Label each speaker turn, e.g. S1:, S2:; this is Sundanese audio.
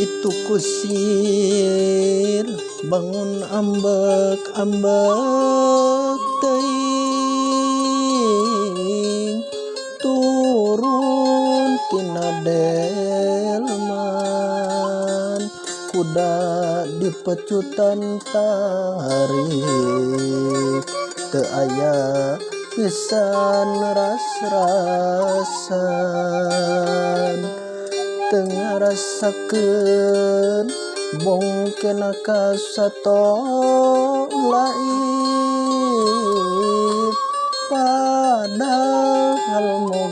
S1: Itu kusir bangun ambek-ambek teuing, turun tina delman, kuda dipecutan tarik, teu aya pisan ras-rasan, teu ngarasakeun bongkena ka sato laib, padahal.